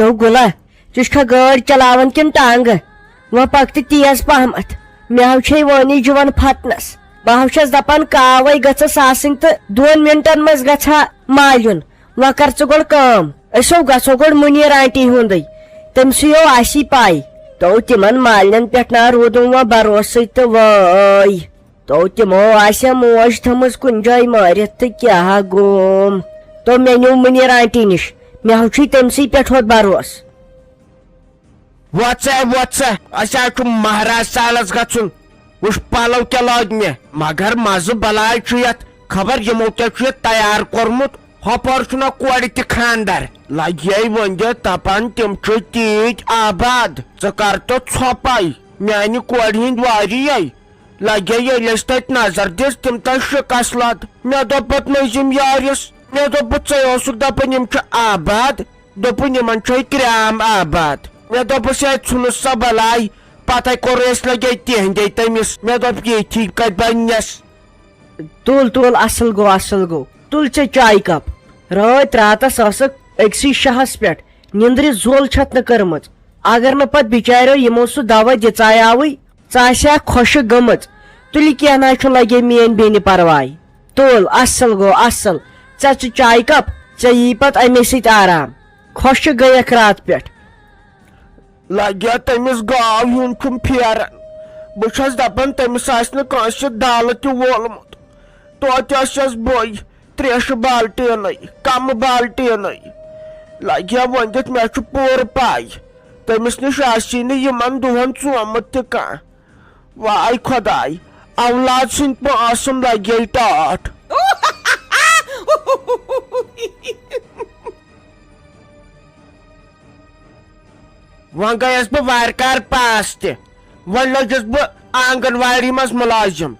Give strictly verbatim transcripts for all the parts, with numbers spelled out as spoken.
تو گُلا، ژٕ چھُکھا گٲڑۍ چلاوان کِنہٕ ٹانٛگہٕ؟ وۄنۍ پَک تہٕ تیز پہمتھ۔ مےٚ ہو چھے وٲنی جُوان پھٹنس۔ بہٕ ہو چھَس دَپان کاوَے گٔژھٕس آسٕنۍ تہٕ دۄن مِنٹَن منٛز گژھِ ہا مالیُن۔ وۄنۍ کر ژٕ گۄڈٕ کٲم، أسۍ ہو گژھو گۄڈٕ مُنیٖر آنٹی ہُنٛدٕے، تٔمۍ سٕے ہو آسی پَے۔ تو تِمن مالنٮ۪ن پٮ۪ٹھ نا روٗدُم وۄنۍ بھروسٕے تہٕ وٲے۔ تو تِمو آسہِ موج تھٲمٕژ کُنہِ جایہِ مٲرِتھ تہٕ کیٛاہ گوم۔ تو مےٚ نیوٗ مُنیٖر آنٹی نِش، مےٚ ہو چھُے تٔمۍ سٕے پٮ۪ٹھ ہوت بھروسہٕ۔ وۄتھ سا، وۄتھ سا، اسہِ حظ چھُ مہراز سالس گژھُن۔ وٕچھ پلو کیٛاہ لٲگۍ مےٚ، مگر مزٕ بلاے چھُ یتھ۔ خبر یِمو کیٛاہ چھُ یہِ تیار کوٚرمُت۔ ہۄپٲرۍ چھُنہ کورِ تہِ خاندر۔ لگے وۄنۍ دِ تپان تِم چھِ تیٖتۍ آباد۔ ژٕ کر تو ژھۄپے، میانہِ کورِ ہِنٛدۍ واریے۔ لگے ییٚلہِ اَسہِ تتہِ نظر دِژ، تِم تہ شِکس لد۔ مےٚ دوٚپ پتہٕ مٔنٛزِم یارِس، مےٚ دوٚپ، بہٕ ژے اوسُکھ دپان یِم چھِ آباد، دوٚپُن، یِمن چھے کرٛام آباد۔ مےٚ دوٚپُس، ہے، ژھُنُس سا بلاے۔ پتہٕ کوٚر اَسہِ لگے تِہنٛدے تٔمِس۔ مےٚ دوٚپ، ییٚتھی کتہِ بننس۔ تُل، تُل، اصل گوٚو، اصل گوٚو۔ تُل ژےٚ چایہِ کپ۔ رٲتۍ راتس ٲسٕکھ أکسٕے شاہس پٮ۪ٹھ، نِندرِ زول چھتھ نہٕ کٔرمٕژ۔ اگر نہٕ پتہٕ بِچاریو یِمو سُہ دوا دِژایاوٕے، ژٕ آسہِ ہا خۄشک گٔمٕژ۔ تُلہِ کینٛہہ نہ چھُ، لگے میٲنۍ بیٚنہِ پرواے۔ تُل، اصل گوٚو، اصل۔ ژےٚ ژٕ چایہِ کپ، ژےٚ یی پتہٕ امے سۭتۍ آرام۔ خۄشک گٔیکھ راتہٕ پٮ۪ٹھ۔ لگیا تٔمِس گاو ہیوٗن چھُم پھیران۔ بہٕ چھَس دَپان تٔمِس آسہِ نہٕ کٲنٛسہِ دالہٕ تہِ وولمُت۔ توتہِ ٲسٕس بٕے ترٛیشہِ بالٹیٖنٕے، کَمہٕ بالٹیٖنٕے۔ لگیا وۄنۍ دِتھ، مےٚ چھُ پوٗرٕ پَے۔ تٔمِس نِش آسی نہٕ یِمن دۄہن ژومُت تہِ کانٛہہ۔ واے خۄداے، اولاد سٕنٛدۍ پٲٹھۍ ٲسٕم لگے ٹاٹھ۔ وۄنۍ گٔیَس بہٕ وارٕ کارٕ پاس تہِ۔ وۄنۍ لٔجِس بہٕ آنگن واڑی منٛز مُلازِم۔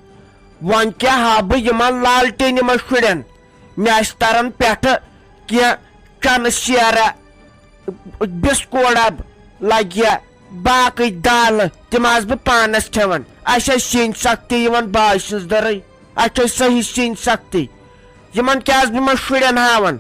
وۄنۍ کیٛاہ ہاوٕ بہٕ یِمن لالٹیٖن یِمن شُرٮ۪ن؟ مےٚ آسہِ تران پٮ۪ٹھٕ کینٛہہ چنہٕ شیرہ، بِسکوٗٹ ڈبہٕ لگہِ، باقٕے دالہٕ، تِم آسہٕ بہٕ پانس کھٮ۪وان۔ اَسہِ ٲس سِنۍ سختی یِوان باے سٕنٛز دٔرٕے، اَسہِ چھےٚ صحیح سِنۍ سختی۔ یِمن کیٛاہ آسہٕ بہٕ یِمن شُرٮ۪ن ہاوان؟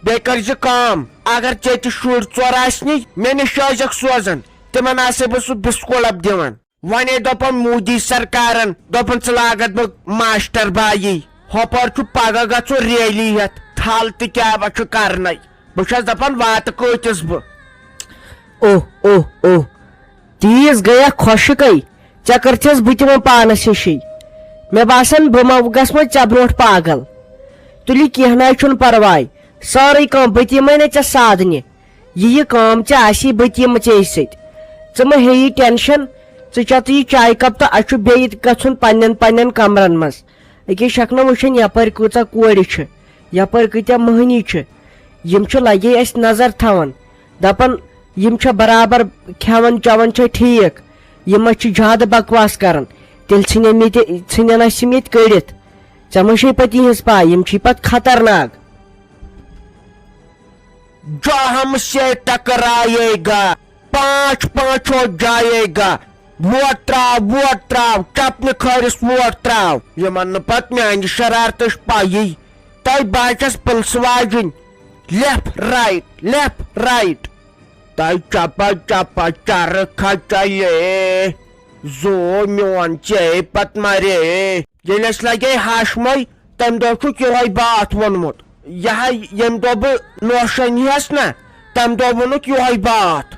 بیٚیہِ کٔرۍ زِ کٲم، اگر ژےٚ تہِ شُرۍ ژور آسنٕے، مےٚ نِش ٲسۍزٮ۪کھ سوزان، تِمن آسے بہٕ سُہ بِسکوٗٹ ڈبہٕ دِوان۔ ونے دوٚپُن مودی سرکارن، دوٚپُن، "ژٕ لاگتھ بہٕ ماسٹر بایی، ہۄپٲرۍ چھُ پگاہ گژھُن ریلی ہٮ۪تھ، تھل تہِ کیٛاہ وۄنۍ چھُ کرنے؟" بہٕ چھَس دَپان، واتہٕ کۭتِس بہٕ؟ اوہ، اوہ، اوہ، تیٖژ گٔیہ خۄشکَے، ژےٚ کٔرتھس بہٕ تہِ وۄنۍ پانَس ہِشی۔ مےٚ باسان، بہٕ ما گژھٕ وۄنۍ ژےٚ برونٛٹھ پاگل۔ تُلہِ، کینٛہہ نہ چھُنہٕ پرواے، سٲرٕے کٲم بہٕ تہِ یِمَے نہ ژےٚ سادنہِ۔ یہِ، یہِ کٲم ژےٚ آسی، بہٕ تہِ یِمہٕ ژےٚ سۭتۍ۔ ژٕ مہ ہیٚیہِ ٹینشن، ژٕ چےٚ تہٕ یہِ چایہِ کپ تہٕ اَسہِ چھُ بیٚیہِ گژھُن پننٮ۪ن پننٮ۪ن کمرن منٛز۔ أکیاہ شکلہٕ وٕچھن یپٲرۍ کۭژاہ کورِ چھِ، یپٲرۍ کۭتیاہ مٔہنی چھِ۔ یِم چھِ لگے اَسہِ نظر تھاوان، دپان یِم چھا برابر کھٮ۪وان چٮ۪وان چھا ٹھیٖک، یِم ما چھِ زیادٕ بکواس کران، تیٚلہِ ژھٕنن مےٚ تہِ، ژھٕنن اَسہِ یِم ییٚتہِ کٔڑِتھ۔ ژےٚ ما چھے پتہٕ یِہنٛز پاے، یِم چھِ پتہٕ خطرناک۔ جو ہم سے ٹکرائے گا، پانچ پانچ ہو جائے گا۔ ووٹ تراو، ووٹ تراو، چپنہِ کھٲرِس ووٹ تراو۔ یِمن نہٕ پتہٕ میانہِ شرارتٕچ پَیی۔ تۄہہِ باسٮ۪س پٕلسہٕ واجِنۍ۔ Left, right, left, right۔ تۄہہِ چپا چپا چرٕ کھژیے۔ زو میون ژے پتہٕ مرے۔ ییٚلہِ اَسہِ لگے ہش مے، تَمہِ دۄہ چھُکھ یِہوٚے باتھ ووٚنمُت۔ یہِ ہا، ییٚمہِ دۄہ بہٕ نوشٲنی ہٮ۪س نہ، تَمہِ دۄہ ووٚنُکھ یِہوٚے باتھ۔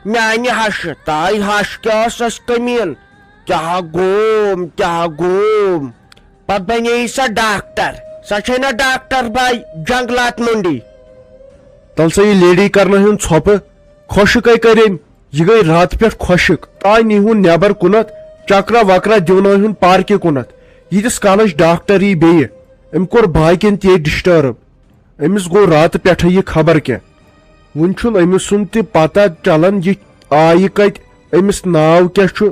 میانہِ ہشہِ، تاے ہش کیٛاہ ٲس اَسہِ کٔمیٖن؟ کیٛاہ گوم، کیٛاہ گوم؟ پتہٕ بنے سۄ ڈاکٹر۔ سۄ چھے نہ ڈاکٹر باے جنگلات منڈی؟ تَلہٕ سا یہِ لیڈی کرنہٕ ہیوٚن ژھۄپہٕ، خۄشٕکے کٔرۍ أمۍ۔ یہِ گٔے راتہٕ پٮ۪ٹھ خۄشٕک۔ تاے نیٖہُن نٮ۪بر کُنتھ، چکرا وکرا دِونٲوِہُن پارکہِ کُنتھ۔ ییٖتِس کالس ڈاکٹر یی بیٚیہِ، أمۍ کوٚر باقین تہِ ییٚتہِ ڈسٹرب۔ أمِس گوٚو راتہٕ پٮ۪ٹھے یہِ خبر کیٛاہ۔ وُنہِ چھُنہٕ أمِس سُنٛد تہِ پتہ چلان یہِ آیہِ کتہِ، أمِس ناو کیٛاہ چھُ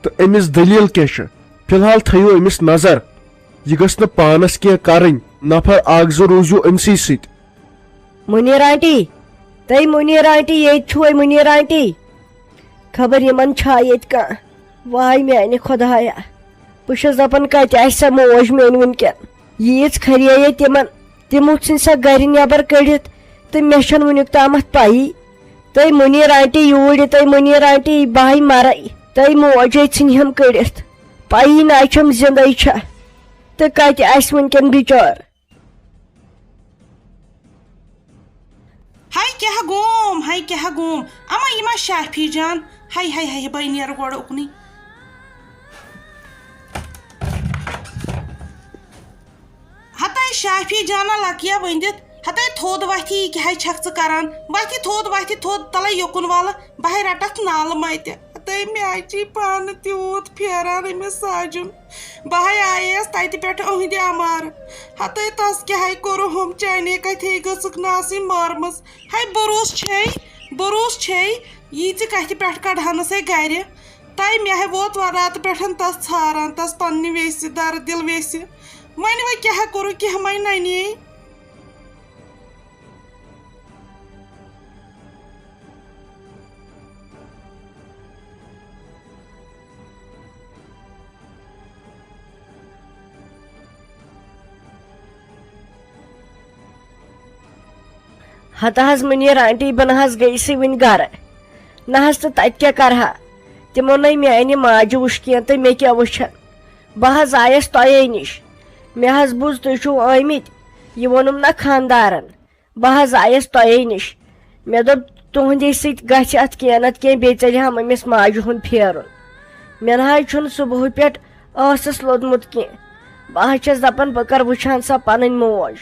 تہٕ أمِس دٔلیٖل کیٛاہ چھِ۔ فی الحال تھٲیِو أمِس نظر، یہِ گٔژھ نہٕ پانس کینٛہہ کرٕنۍ۔ نفر اکھ زٕ روٗزِو أمسٕے سۭتۍ۔ مُنیٖر آنٹی، تُہۍ مُنیٖر آنٹی، ییٚتہِ چھُوے مُنیٖر آنٹی؟ خبر یِمن چھا ییٚتہِ کانٛہہ؟ واے میانہِ خۄدایا، بہٕ چھَس دَپان، کَتہِ آسہِ سۄ موج میٲنۍ وٕنکٮ۪ن؟ ییٖژ کھرییے تِمن، تِمو ژھٕنۍ سۄ گرِ نٮ۪بر کٔڑِتھ، تہٕ مےٚ چھَنہٕ وٕنیُک تامَتھ پَیی۔ تہٕ منیٖر آنٹی یوٗرۍ، تہٕ منیٖر آنٹی بہٕ ہاے مَرَے، تہٕ موجے ژھٕنہِ ہم کٔڑِتھ۔ پَیی نہ چھم زِندَے چھا تہٕ کَتہِ آسہِ وٕنکٮ۪ن بِچٲر۔ ہاے کیٛاہ گوم، ہاے کیٛاہ گوم، اما یہِ ما شافی جان؟ ہاے ہاے ہاے، بہٕ نیرٕ گۄڈٕ اُکنُے۔ ہتے شافی جانا لکیا ؤنِتھ، ہتے تھوٚد وتھِ، یہِ کیٛاہ چھکھ ژٕ کران؟ وتھِ تھوٚد، وتھِ تھوٚد، تلے یوکُن ولہٕ، بہٕ ہے رٹتھ نالہٕ متہِ۔ ہتے مےٚ چی پانہٕ تیوٗت پھیران أمِس ساجُن۔ بہٕ ہے آیس تتہِ پٮ۪ٹھ أہنٛدِ امارٕ۔ ہتے تس کیٛاہ ہے کوٚرُہُم، چانے کتھے گٔژھٕکھ نہٕ آسٕنۍ مارمٕژ۔ ہے بروس چھے، بروس چھے، ییٖژِ کتھِ پٮ۪ٹھ کڑہنس ہے گرِ۔ تَے مےٚ ہے ووت وۄنۍ راتہٕ پٮ۪ٹھ تَس ژھاران، تَس پنٛنہِ ویسہِ، دَرٕ دِل ویسہِ۔ وۄنۍ وۄنۍ کیٛاہ کوٚرُکھ، کینٛہہ مَے نَنے۔ ہتہٕ حظ مُنیٖر آنٹی، بہٕ نہ حظ گٔیسٕے وٕنہِ گرٕ۔ نہ حظ، تہٕ تتہِ کیٛاہ کرٕ ہا؟ تِمو نے میانہِ ماجہِ وٕچھ کینٛہہ تہٕ مےٚ کیٛاہ وٕچھن؟ بہٕ حظ آیس تۄہے نِش۔ مےٚ حظ بوٗز تُہۍ چھِو آمٕتۍ۔ یہِ ووٚنُم نہ خاندارن۔ بہٕ حظ آیس تۄہے نِش۔ مےٚ دوٚپ، تُہنٛدے سۭتۍ گژھِ اتھ کینٛہہ نتہٕ کینٛہہ، بیٚیہِ ژٔلہِ ہم أمِس ماجہِ ہُنٛد پھیرُن۔ مےٚ نہ حظ چھُنہٕ صبحہٕ پٮ۪ٹھ ٲسس لوٚدمُت کینٛہہ۔ بہٕ حظ چھَس دپان، بہٕ کر وٕچھان سۄ پنٕنۍ موج۔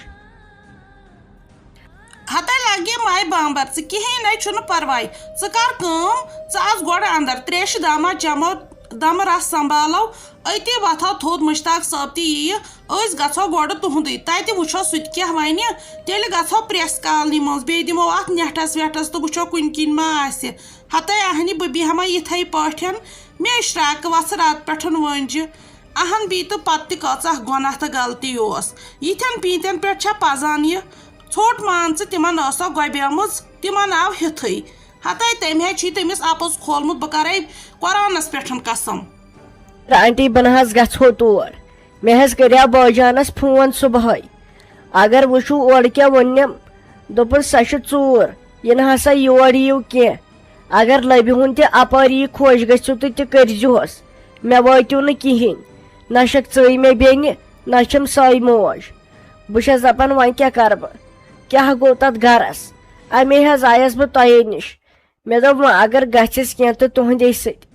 ہتے لگے ماے بامبر، ژٕ کِہیٖنۍ نے چھُنہٕ پرواے۔ ژٕ کر کٲم، ژٕ اَژ گۄڈٕ اندر، تریشہِ دامہ چمو، دمہٕ رس سنبھالو، أتی وۄتھو تھوٚد مشتاق صٲب تہِ یِیہِ۔ أسۍ گژھو گۄڈٕ تُہُنٛدُے، تَتہِ وٕچھو سُہ تہِ کیٛاہ وَنہِ۔ تیٚلہِ گژھو پریس کالنی منٛز، بیٚیہِ دِمو اَتھ نیٹَس ویٹَس تہٕ وٕچھو کُنہِ کِنۍ ما آسہِ۔ ہَتَے اَہنہِ، بہٕ بیٚہمہ یِتھَے پٲٹھۍ۔ مےٚ اِشراقہٕ وَژھٕ راتہٕ پٮ۪ٹھ وٲنجہِ۔ اَہن بی تہٕ پَتہٕ تہِ کۭژاہ گۄناہ تہٕ غلطی اوس۔ یِتھٮ۪ن پیٖنتٮ۪ن پٮ۪ٹھ چھا پَزان یہِ؟ ژھوٚٹ مان ژٕ، تِمَن ٲسا گۄبیمٕژ، تِمَن آو ہیُتھُے۔ ہَتَے تٔمۍ ہے چھی تٔمِس اَپُز کھولمُت، بہٕ کَرَے قرآنَس پٮ۪ٹھ قسم۔ آنٹی، بہٕ نہ حظ گژھو تور۔ مےٚ حظ کریاو بٲجانس فون صبحٲے۔ اگر وٕچھِو اورٕ کیٛاہ ووٚننم، دوٚپُن، "سۄ چھِ ژوٗر، یہِ نہ ہسا یور یِیِو کینٛہہ۔ اگر لبہِ ہُن تہِ اپٲرۍ یی خۄش گژھِو تہٕ تہِ کٔرۍزِہوس۔ مےٚ وٲتِو نہٕ کِہیٖنۍ۔ نہ چھکھ ژٕے مےٚ بیٚنہِ، نہ چھم سۄے موج۔" بہٕ چھَس دَپان، وۄنۍ کیٛاہ کَرٕ بہٕ؟ کیٛاہ گوٚو تَتھ گَرَس؟ اَمے حظ آیَس بہٕ تۄہے نِش۔ مےٚ دوٚپ، وۄنۍ اگر گژھٮ۪س کینٛہہ تہٕ تُہنٛدے سۭتۍ۔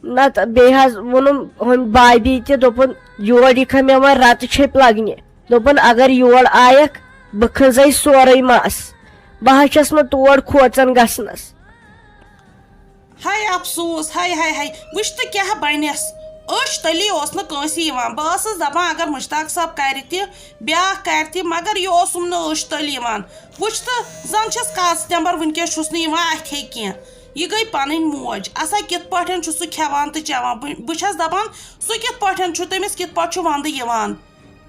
نتہٕ بیٚیہِ حظ ووٚنُم ہُمۍ بابی تہِ، دوٚپُن، یور یِکھا مےٚ وۄنۍ رتہٕ چھٔپۍ لگنہِ۔ دوٚپُن، اگر یور آیکھ، بہٕ کھنٛزے سورُے مس۔ بہٕ حظ چھَس نہٕ تور کھوژان گژھنس۔ ہاے افسوس، ہاے ہاے ہاے، وٕچھ تہٕ کیٛاہ بنٮ۪س۔ أچھ تٔلی اوس نہٕ کٲنٛسہِ یِوان۔ بہٕ ٲسٕس دپان، اگر مشتاق صٲب کرِ تہِ، بیٛاکھ کرِ تہِ، مگر یہِ اوسُم نہٕ أچھ تٔلۍ یِوان۔ وٕچھ تہٕ، زن چھَس کاژٕ تٮ۪مبر، وٕنکیٚس چھُس نہٕ یِوان اتھے کینٛہہ۔ یہِ گٔے پنٕنۍ موج۔ اسا کِتھ پٲٹھۍ چھُ سُہ کھٮ۪وان تہٕ چٮ۪وان؟ بہٕ، بہٕ چھَس دپان، سُہ کِتھ پٲٹھۍ چھُ، تٔمِس کِتھ پٲٹھۍ چھُ ونٛدٕ یِوان؟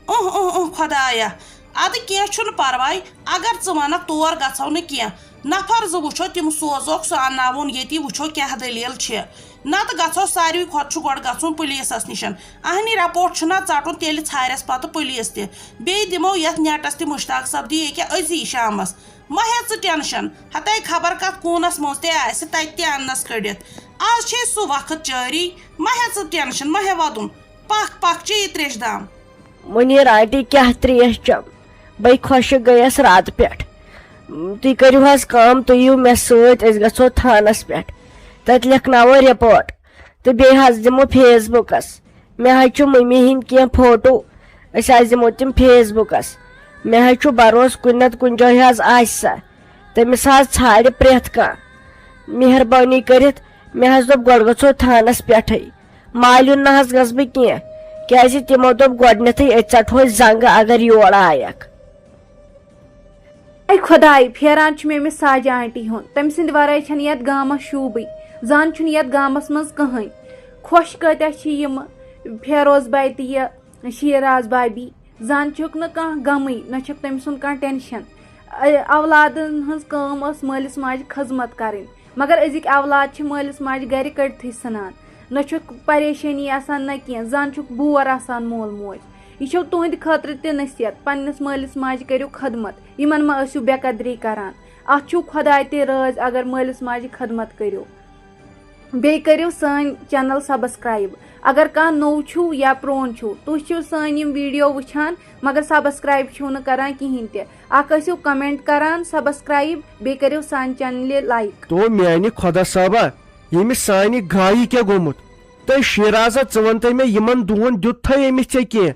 اُہ، اُہ، اُہ، خۄدایا، ادٕ کینٛہہ چھُنہٕ پرواے، اگر ژٕ ونکھ تور گژھو نہٕ کینٛہہ، نفر زٕ وٕچھو، تِم سوزوکھ، سُہ انناوون ییٚتی، وٕچھو کیٛاہ دٔلیٖل چھِ۔ نتہٕ گژھو، ساروی کھۄتہٕ چھُ گۄڈٕ گژھُن پُلیٖسس نِش۔ اہنی رپورٹ چھُنہ ژٹُن، تیٚلہِ ژھارٮ۪س پتہٕ پُلیٖس تہِ۔ بیٚیہِ دِمو یتھ نیٹس تہِ مشتاق صٲب دی ییٚکیٛاہ أزی شامس۔ مہ ہےٚ ژٕ ٹینشن، ہتے خبر کتھ کوٗنس منٛز تہِ آسہِ، تتہِ تہِ اننس کٔڑِتھ۔ از چھے سُہ وقت جٲری، مہ ہےٚ ژٕ ٹینشن، مہ ہےٚ ودُن۔ پکھ، پکھ چیٚیہِ تریشہِ دام۔ مُنیٖر آنٹی کیٛاہ تریش چم؟ بے خۄشک گٔیس راتہٕ پٮ۪ٹھ۔ تُہۍ کٔرِو حظ کٲم، تُہۍ یِیِو مےٚ سۭتۍ، أسۍ گژھو تھانس پٮ۪ٹھ۔ تتہِ لیکھناوو رپورٹ تہٕ بیٚیہِ حظ دِمو فیس بُکس۔ مےٚ حظ چھُ مٔمی ہٕنٛدۍ کینٛہہ فوٹو، أسۍ حظ دِمو تِم فیس بُکس۔ مےٚ حظ چھُ بروسہٕ کُنہِ نتہٕ کُنہِ جایہِ حظ آسہِ سۄ۔ تٔمِس حظ ژھانٛڈِ پرٛٮ۪تھ کانٛہہ۔ مہربٲنی کٔرِتھ، مےٚ حظ دوٚپ گۄڈٕ گژھو تھانس پٮ۪ٹھٕے۔ مالیُن نہ حظ گژھٕ بہٕ کینٛہہ، کیٛازِ تِمو دوٚپ گۄڈٕنیتھٕے أتۍ ژٹہوے زنٛگہٕ اگر یور آیکھ۔ اے خۄداے، پھیران چھُ مےٚ أمِس ساجہِ آنٹی ہُنٛد۔ تٔمۍ سٕنٛدِ ورٲے چھَنہٕ یَتھ گامَس شوٗبٕے۔ زَن چھُنہٕ یَتھ گامَس منٛز کٕہٕنۍ۔ خۄش کۭتیٛاہ چھِ یِم فیروز باے تہٕ یہِ شیراز بابی۔ زَن چھُکھ نہٕ کانٛہہ غمٕے، نہ چھُکھ تٔمۍ سُنٛد کانٛہہ ٹٮ۪نشَن۔ اے، اولادَن ہٕنٛز کٲم ٲس مٲلِس ماجہِ خدمت کَرٕنۍ، مگر أزِکۍ اولاد چھِ مٲلِس ماجہِ گَرِ کٔڑتھٕے ژھٕنان۔ نہ چھُکھ پریشٲنی آسان، نہ کینٛہہ، زَن چھُکھ بور آسان مول موج۔ یہِ چھو تُہنٛدِ خٲطرٕ تہِ نصیحت، پننِس مٲلِس ماجہِ کٔرِو خدمت، یِمن مہ ٲسِو بے قدری کران۔ اتھ چھُو خۄداے تہِ رٲضۍ اگر مٲلِس ماجہِ خدمت کٔرِو۔ بیٚیہِ کٔرِو سٲنۍ channel subscribe۔ اگر کانٛہہ نوٚو چھُو یا پرٛون چھُو، تُہۍ چھِو سٲنۍ یِم video وٕچھان مگر subscribe چھِو نہٕ کران کِہیٖنۍ تہِ، اکھ ٲسِو comment کران، subscribe، بیٚیہِ کٔرِو سانہِ channelہِ like۔ تو میانہِ خۄدا صٲبا، ییٚمہِ سانہِ گایہِ کیٛاہ گوٚمُت؟ تہٕ شیرازا، ژٕ وَن تہٕ مےٚ، یِمن دۄہن دیُت تھے أمِس ژےٚ کینٛہہ؟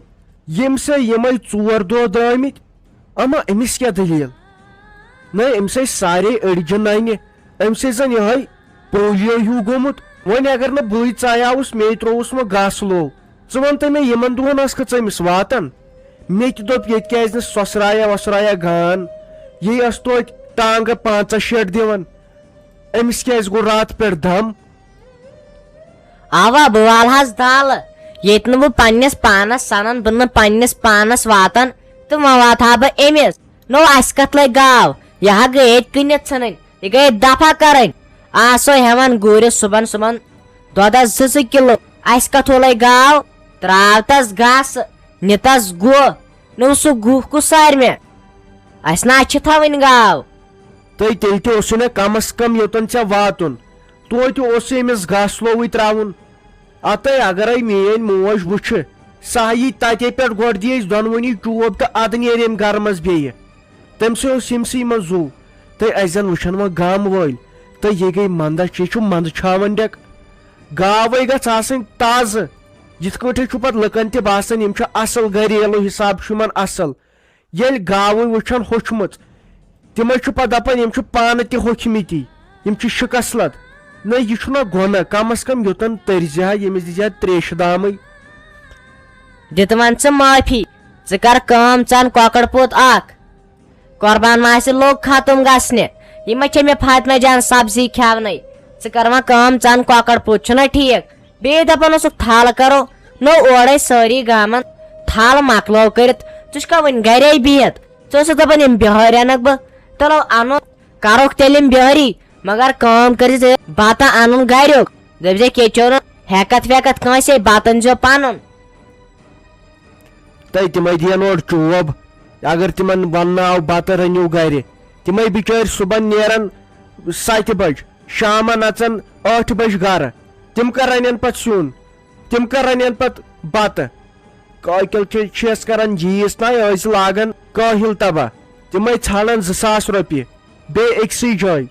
ییٚمہِ سۭتۍ یِمے ژور دۄہ درٛٲمٕتۍ۔ اما أمِس کیٛاہ دٔلیٖل؟ نہ، أمِس ٲسۍ سارے أڈجہِ ننہِ، أمِس ٲسۍ زن یِہوٚے پولیو ہیوٗ گوٚمُت۔ وۄنۍ اگر نہٕ بٕے ژایاوُس، مے ترٛووُس وۄنۍ گاسہٕ لوو۔ ژٕ وَن تہٕ مےٚ، یِمن دۄہن ٲس کھٔژ أمِس واتان؟ مےٚ تہِ دوٚپ، ییٚتہِ کیٛازِ نہٕ سۄسرایا وۄسرایا گان؟ یہِ ٲس توتہِ ٹانٛگہٕ پانٛژاہ شیٹھ دِوان۔ أمِس کیٛازِ گوٚو راتہٕ پٮ۪ٹھ دم؟ اوا، بہٕ والہٕ حظ دالہٕ۔ ییٚتہِ نہٕ بہٕ پننِس پانس سنان، بہٕ نہٕ پننِس پانس واتان، تہٕ وۄنۍ واتہٕ ہا بہٕ أمِس۔ نو، اسہِ کتھ لگہِ گاو؟ یہِ ہا گٔے ییٚتہِ کٕنِتھ ژھٕنٕنۍ، یہِ گٔے دفع کرٕنۍ۔ آسو ہٮ۪وان گوٗرِس صُبحن صُبحن دۄدس زٕ زٕ کِلو۔ اسہِ کتھ لگہِ گاو؟ تراو تس گاسہٕ، نہِ تس گُہہ۔ نو، سُہ گُہہ کُس سارِ مےٚ؟ اسہِ نہ چھِ تھاوٕنۍ گاو۔ تہٕ تیٚلہِ تہِ اوسُے نہ کم از کم یوٚتن ژےٚ واتُن، توتہِ اوسُے أمِس گاسہٕ لووٕے ترٛاوُن۔ اتَے اگرے میٲنۍ موج وٕچھِ، سۄ ہا یی تتے پٮ۪ٹھ، گۄڈٕ دِیہِ أسۍ دۄنوٕنی چوب تہٕ ادٕ نیرِ أمۍ گرٕ منٛز بیٚیہِ۔ تٔمۍ سٕے اوس یِمسٕے منٛز زُو۔ تہٕ اسہِ زن وٕچھن وۄنۍ گامہٕ وٲلۍ، تہٕ یہِ گٔے منٛدچھ، یہِ چھُ منٛدچھاوان ڈٮ۪ک۔ گاوے گژھ آسٕنۍ تازٕ، یِتھ کٲٹھۍ چھُ پتہٕ لُکن تہِ باسان یِم چھِ اصل گریلو حساب چھُ یِمن اصل۔ ییٚلہِ گاوٕے وٕچھن ہوٚچھمٕژ، تِمے چھِ پتہٕ دپان، یِم چھِ پانہٕ تہِ ہوٚکھمٕتی، یِم چھِ شکست لد۔ نہ، یہِ چھُنہ گۄناہ، کم از کم یوٚتن تٔرزِ ہا، ییٚمِس دِژ ہا تریشہِ دامٕے۔ دِتہٕ وۄنۍ ژٕ معٲفی، ژٕ کر کٲم، ژٕ ان کۄکر پوٗت اکھ۔ قربان ماسہِ لوٚگ ختم گژھنہِ، یہِ ما چھےٚ مےٚ فاطمہ جان سبزی کھیاونَے؟ ژٕ کر وۄنۍ کٲم، ژٕ ان کۄکر پوٗت، چھُنہ ٹھیٖک؟ بیٚیہِ دَپان اوسُکھ، تھل کرو۔ نو، اورے سٲری گامن تھل مۄکلٲو کٔرِتھ، ژٕ چھُکھا وُنہِ گرے بِہِتھ؟ ژٕ ٲسٕکھ دَپان، یِم بِہٲرۍ اَنَکھ بہٕ۔ چلو، اَنو، کرُکھ تیٚلہِ یِم بِہٲری، مگر کٲم کٔرزِ ژٕ بَتہٕ اَنُن گریُک۔ دٔپزِ، کیٛاہ چیٚو نہٕ ہٮ۪کتھ وٮ۪کتھ کٲنٛسے، بَتہٕ أنزیو پَنُن۔ تہٕ تِمے دِین اورٕ چوب، اگر تِمن وننہٕ آو، بتہٕ رٔنِو گرِ۔ تِمے بِچٲرۍ صُبحن نیرن ستہِ بجہِ، شامن اژن ٲٹھِ بجہِ گرٕ۔ تِم کر رنن پتہٕ سیُن؟ تِم کر رنن پتہٕ بتہٕ؟ کٲکِل چھِ، چھِس کران جیٖس تام، ٲسۍ لاگان کٲہِل تباہ۔ تِمے ژھانڈان زٕ ساس رۄپیہِ۔ بیٚیہِ أکسٕے جایہِ۔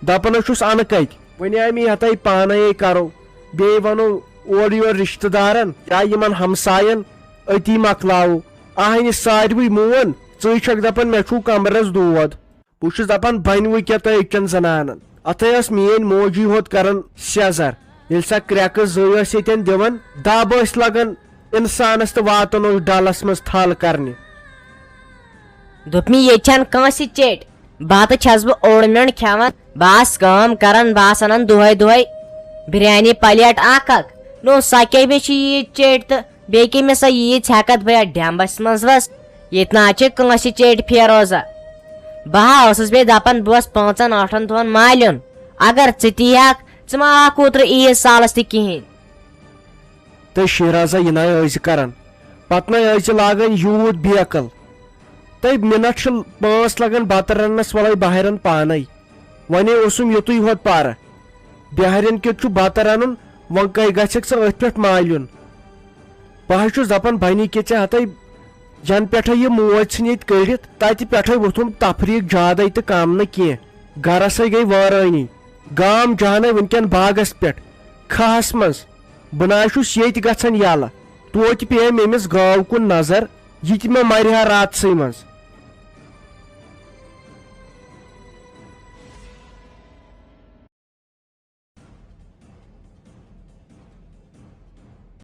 دَپان حظ چھُس، اَنہٕ کَتہِ؟ وۄنۍ آے مےٚ یَتَے پانَے کرو۔ بیٚیہِ وَنو اورٕ یورٕ رِشتہٕ دارَن یا یِمَن ہمسایَن، أتی مۄکلاوو۔ اَہنہِ ساروٕے مون، ژٕے چھَکھ دَپان مےٚ چھُو کَمرَس دود۔ بہٕ چھُس دَپان بَنہِ وۄنۍ کیٛاہ تۄہہِ أکٮ۪ن زَنانَن؟ اَتھَے ٲس میٛٲنۍ موجی ہوت کَران سیٚزر۔ ییٚلہِ سۄ کرٛٮ۪کہٕ زٕے ٲس ییٚتٮ۪ن دِوان، دَب ٲسۍ لَگان اِنسانَس تہٕ واتان اوس ڈَلَس منٛز تھل کَرنہِ۔ دوٚپمَے، ییٚتہِ چھَنہٕ کٲنٛسہِ چیٚٹۍ۔ بتہٕ چھَس بہٕ اوٚڑ مِنٹ کھٮ۪وان، بہٕ آس کٲم کران، بہٕ آس اَنان دۄہَے دۄہَے بِریانی پلیٹ اکھ اکھ۔ نو، سۄ کیٛاہ مےٚ چھِ ییٖژ چیٚٹۍ تہٕ بیٚیہِ کیٛاہ مےٚ سۄ ییٖژ ہٮ۪کتھ بہٕ یَتھ ڈٮ۪مبَس منٛز وَس؟ ییٚتہِ نہ حظ چھِ کٲنٛسہِ چیٚٹۍ فیروزا۔ بہٕ ہا ٲسٕس بیٚیہِ دَپان، بہٕ اوسُس پانٛژَن ٲٹھَن دۄہَن مالیُن۔ اگر ژٕ تہِ یِہَکھ، ژٕ ما آکھ اوترٕ عیٖد سالَس تہِ کِہیٖنۍ؟ تہٕ شیرازا، یہِ نَے ٲسۍ کران، پتہٕ نَے ٲسۍ لاگان یوٗت بیکل۔ تہٕ مِنٹ چھِ پانٛژھ لگان بتہٕ رننس، وَلَے بہٕ رَنہٕ پانے۔ وۄنۍ اوسُم یُتُے ہوت پارٕ۔ بہارٮ۪ن کیُتھ چھُ بتہٕ رنُن، وۄنۍ کَے گژھکھ ژٕ أتھۍ پٮ۪ٹھ مالیُن؟ بہٕ حظ چھُس دپان، بنی کہِ ژےٚ ہتَے، ینہٕ پٮ۪ٹھے یہِ موج ژھٕنۍ ییٚتہِ کٔڑِتھ، تتہِ پٮ۪ٹھے ووٚتھُم تفریٖق زیادَے تہٕ کم نہٕ کینٛہہ۔ گرس ہے گٔے وٲرٲنی۔ گام جہنے وٕنکٮ۪ن باغس پٮ۪ٹھ، کھہس منٛز۔ بہٕ نہ حظ چھُس ییٚتہِ گژھان یَلہٕ۔ توتہِ پیٚیَم أمِس گٲو کُن نظر، یہِ تہِ مہ مرِ ہا راتسٕے منٛز۔